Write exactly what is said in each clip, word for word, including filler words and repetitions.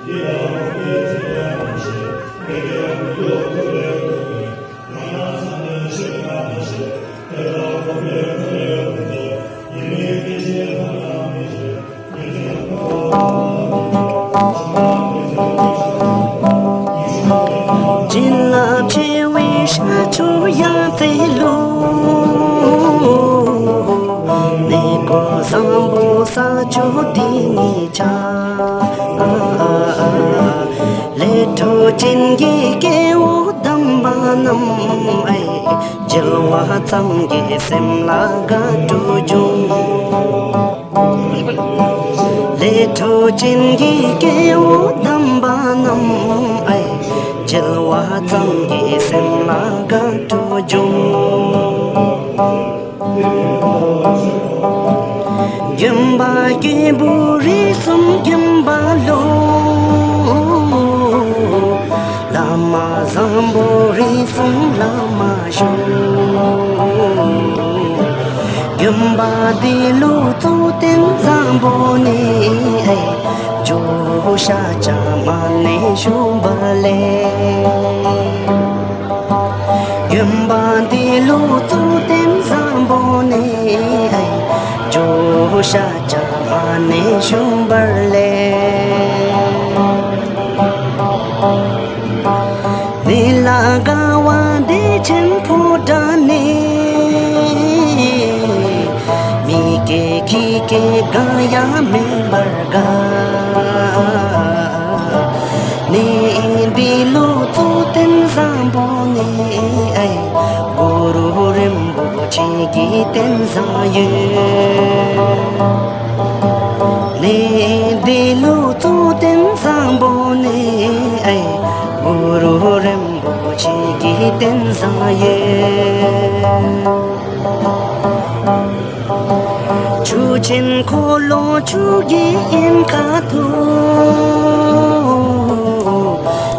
བྱིན་རླབས་ཆེ་བའི་ཤར་ཕྱོགས་ཡང་རྩེ་ལུ། གནས་བསྐོར་བཟང་པོ་ས་ཕྱོགས་འདི་ཉིད་ཆགས། ལས་འཕྲོ་ཅན་གྱི་སྐྱེ་བོ་དམ་པ་རྣམས། ཨེ། བརྒྱལ་བ་ཙམ་གྱིས་སེམས་ལ་དགའ་སྤྲོ་འབྱུང་། ལས་འཕྲོ་ཅན་གྱི་སྐྱེ་བོ་དམ་པ་རྣམས། ཨེ། བརྒྱལ་བ་ཙམ་གྱིས་སེམས་ལ་དགའ་སྤྲོ་འབྱུང་། དགོན་པ་སྐྱེས་བུ་རིགས་གསུམ་དགོན་པ་ལུ། བླ་མ་བཟང་པོ་རིགས་གསུམ་བླ་མ་བཞུགས། དགོན་པ་འདི་ལུ་གཙུག་རྟེན་བཟང་པོ་ནི། ཨེ། ཇོ་བོ་ཤཱཀྱ་མ་ཎི་བཞུགས་པ་ལས། དགོན་པ་འདི་ལུ་གཙུག་རྟེན་བཟང་པོ་ནི། ཨེ། ཇོ་བོ་ཤཱཀྱ་མ་ཎི་བཞུགས་པ་ལས། ནི་ལ་དགའ་བ་བདེ་ཆེན་ཕོ་བྲང་ནས། མི་སྐྱེ་ཁྱི་སྐྱེ་དགའ་ཡང་མེད་པར་དགའ། གནས་འདི་ལུ་གཙུག་རྟེན་བཟང་པོ་ནི། ཨེ། གུ་རུ་རིན་པོ་ཆེ་གི་རྟེན་བཟང་ཡོད། གནས་འདི་ལུ་གཙུག་རྟེན་བཟང་པོ་ནི། ཨེ། གུ་རུ་རིན་པོ་ཆེ་གི་རྟེན་བཟང་ཡོད། ཆུ་ཆེན་འཁོར་ལོ་ཆུ་གི་ཨིན་ཁ་ཐུ།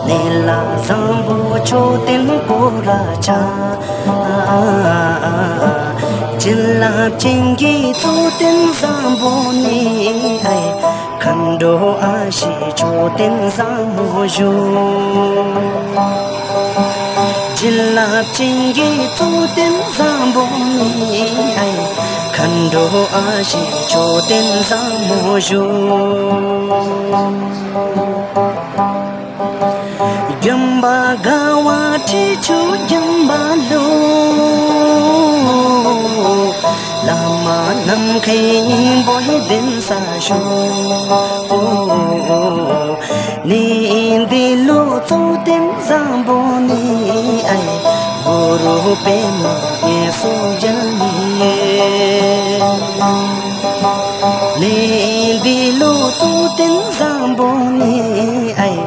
གནས་ལ་བཟང་པོ་མཆོད་རྟེན་སྐོར་ར་ཆ། བྱིན་རླབས་ཅན་གྱི་གཙུག་རྟེན་བཟང་པོ་ནི། ཨེ། མཁའ་འགྲོ་ཨ་ཞེ་མཆོད་རྟེན་བཟང་མོ་བཞུགས། བྱིན་རླབས་ཅན་གྱི་གཙུག་རྟེན་བཟང་པོ་ནི། ཨེ། མཁའ་འགྲོ་ཨ་ཞེ་མཆོད་རྟེན་བཟང་མོ་བཞུགས། དགོན་པ་དགའ་བ་ཁྲི་ཆུ་དགོན་པ་ལུ། བླ་མ་ནམ་མཁའི་སྙིང་པོའི་གདན་ས་བཞུགས། གནས་འདི་ལུ་གཙུག་རྟེན་བཟང་པོ་ནི། ཨེ། གུ་རུ་པདྨ་དངོས་སུ་མཇལ་ནི། གནས་འདི་ལུ་གཙུག་རྟེན་བཟང་པོ་ནི། ཨེ།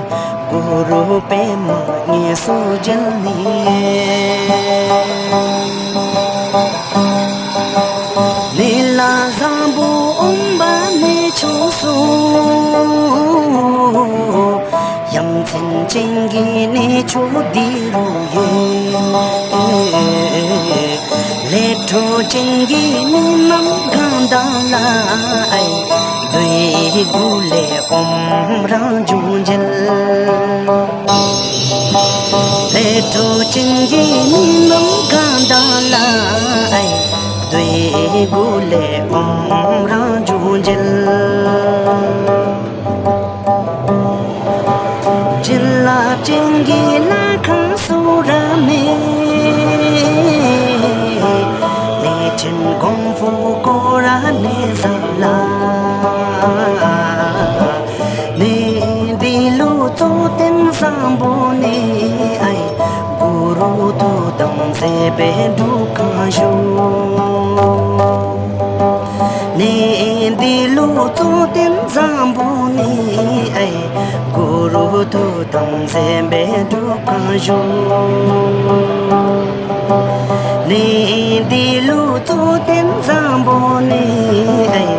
གུ་རུ་པདྨ་དངོས་སུ་མཇལ་ནི། གནས་ལ་བཟང་པོ་ཨོཾ་པ་ཎི་མཆོག་གསུམ། ཡ་མཚན་ཅན་གྱི་གནས་མཆོག་འདི་རུ་ཡོད། ལས་འཕྲོ་ཅན་གྱི་མི་རྣམས་གང་དག་ལ། ཨེ། འདོད་དགུ་ལས་ཨོཾ་རང་བྱུང་མཇལ། ལས་འཕྲོ་ཅན་གྱི་མི་རྣམས་གང་དག་ལ། ཨེ། འདོད་དགུ་ལས་ཨོཾ་རང་བྱུང་མཇལ། བྱིན་རླབས་ཅན་གྱི་ལྷ་ཁང་སུ་ར་མེད། གནས་ཆེན་ཀོང་ཧྥུ་ཀོ་ར་གནས་བཟང་ལ། གནས་འདི་ལུ་གཙུག་རྟེན་བཟང་པོ་ནི། ཨེ། གུ་རུ་ཐུགས་དམ་མཛད་པའི་སྒྲུབ་ཁང་བཞུགས། གནས་འདི་ལུ་གཙུག་རྟེན་བཟང་པོ་ནི། ཨེ། གུ་རུ་ཐུགས་དམ་མཛད་པའི་སྒྲུབ་ཁང་བཞུགས། གནས་འདི་ལུ་གཙུག་རྟེན་བཟང་པོ་ནི། ཨེ།